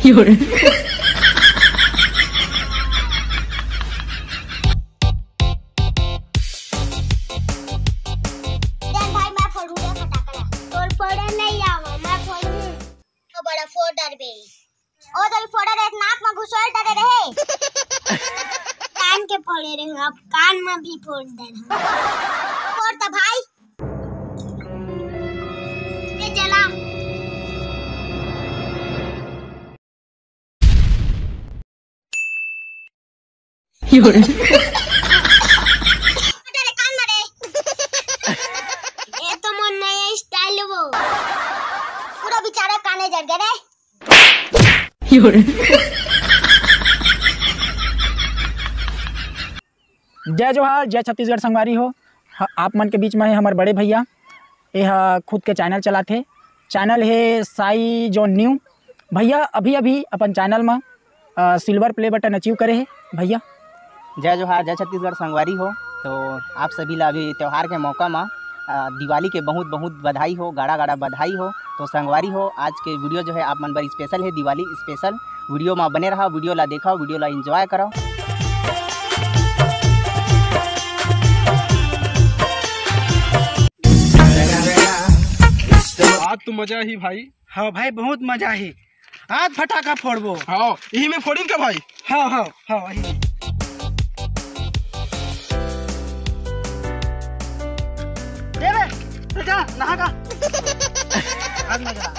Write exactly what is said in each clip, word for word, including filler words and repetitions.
有人。देख भाई, मैं फोड़ू रे फटाका ला। तोर फोड़े नहीं आवा, मैं फोड़ू। तो बड़ा फोड़ डरबे। ओ तो फोड़ा रे, नाक में घुसोल डरे रहे। कान के फोड़े रहे, अब कान में भी फोड़ डरे। फोड़ तो भाई। ए, जला। अरे कान मारे। ए तो मोर नया स्टाइल वो। पूरा बेचारा काने जल गए रे। जय जोहार, जय छत्तीसगढ़ संगवारी हो। ह-, आप मन के बीच में है हमर बड़े भैया। ये ह खुद के चैनल चलाथे। चैनल है साई जोन न्यू। भैया अभी अभी अपन चैनल में सिल्वर प्ले बटन अचीव करे है भैया। जय जोहार, जय छत्तीसगढ़ संगवारी हो। तो आप सभी ला अभी त्यौहार के मौका मा, अ, दिवाली के बहुत बहुत बधाई हो, गाड़ा गाड़ा बधाई हो। तो संगवारी हो, आज के वीडियो जो है आप मन बर स्पेशल है, दिवाली स्पेशल। वीडियो मा बने रहा, वीडियो ला देखा, वीडियो ला एंजॉय करो। आज तो मजा ही भाई। हाँ भाई, बहुत मजा ही। आज फटाका फोड़बो। हाँ, यही में फोड़िन का भाई? हाँ, हाँ, हाँ, वही। दे बे, तू जा, नहा का। आज मजा।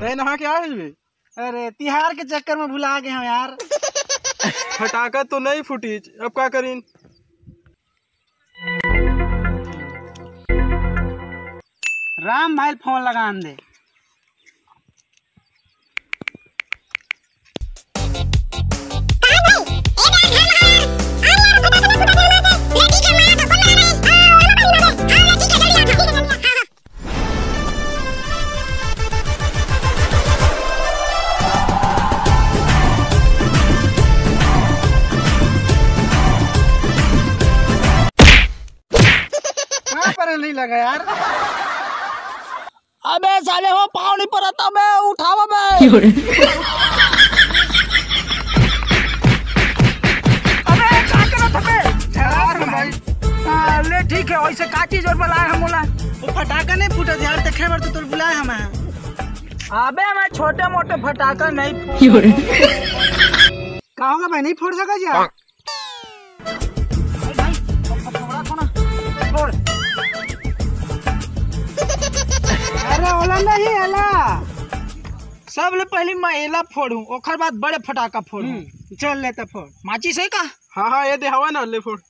तय नहा के आ बे? अरे, तिहार के चक्कर में भुला गए हम यार। फटाका तो नहीं फूटिच, अब का करीन? राम भाई फोन लगान दे। कहाँ पर नहीं लगा यार? अबे साले हो, पाँव नहीं परत बे, उठावा बे। अबे का करत हबे? यार भाई। हाँ, ले ठीक है, वैसे का चीज और बुलाए हम बोला? वो फटाका नहीं फूटत यार, देखे बर तो तोर बुलाए हम हैं। अबे मैं छोटे मोटे फटाका नहीं फूट। का होगा भाई, नहीं फोड़ सका जी आप? भाई, भाई, थोड़ा, थोड़ा, फोड़। अरे, ओला नहीं, एला। सब ले पहले मैं एला फोड़ू, ओकर बाद बड़े फटाका फोड़ू। हम्म। चल, ले त फोड़। माचिस है का? हाँ, हाँ, ये दे, हवा ना, ले फोड़।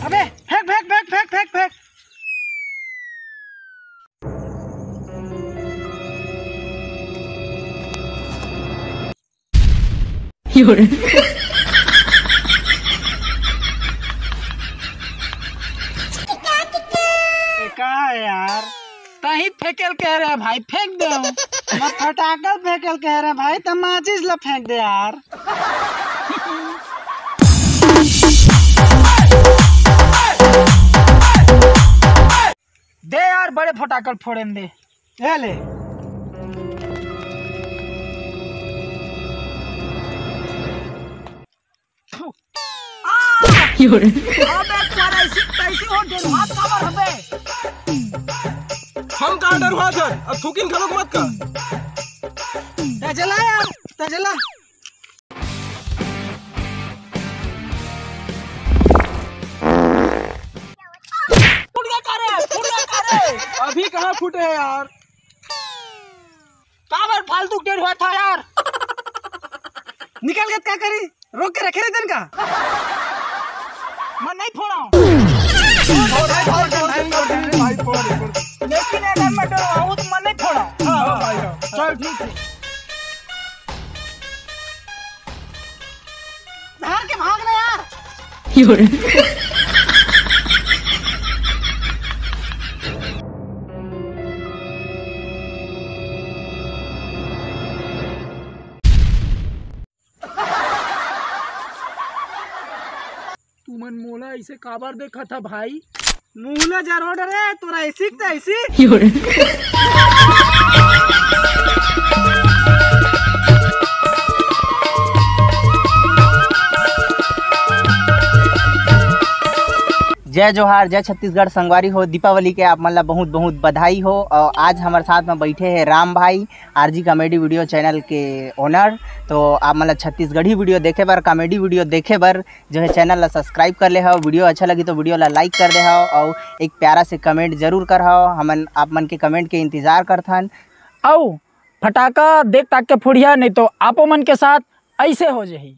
अबे, फेंक, फेंक, फेंक। का है यार? तही फेंकेल कह रहे भाई, फेंक दे। मैं फटाकल फेंकेल कह रहे भाई, त माचिस ला फेंक दे यार। दे यार, बड़े फटाकल फोड़े दे। ए ले। थू। आ! अबे तोरा ऐसी कैसी हो, डेढ़ हाथ काबर हबे? हम कहाँ डरवा थन? अब थूकिन घलोक मत का। तजला यार, तजला। फूट गया का रे? फूट गया का रे? अभी कहाँ फूटे है यार? काबर फालतू के डेढ़ हुआ था यार? निकल गया त का करी? रोक के रखे रहे दिन का। मैं नहीं फोड़ा हूँ। लेकिन अगर मैं डरवाऊँ तो मैं नहीं फोड़ा हूँ। हाँ, हाँ, भाई, हाँ। चल ठीक है। धार के भाग ना यार। ते काबर देखत ह भाई? मुंह ला जरोड़ रे, तोरा ऐसी त ऐसी। जय जोहार, जय छत्तीसगढ़। संगवारी हो, दीपावली के आप मन ला बहुत बहुत बधाई हो। और आज हमर साथ में बैठे हैं राम भाई, आरजी कॉमेडी वीडियो चैनल के ओनर। तो आप मन ला छत्तीसगढ़ी वीडियो देखे बर, कॉमेडी वीडियो देखे बर जो है चैनल ला सब्सक्राइब कर ले हव। वीडियो अच्छा लगी तो वीडियो ला लाइक कर दे हव और एक प्यारा से कमेंट जरूर कर हव। हमन आप मन के कमेंट के इंतजार करथन। अउ फटाका देख ताक के फोड़िया, नहीं तो आपो मन के साथ ऐसे हो जाही।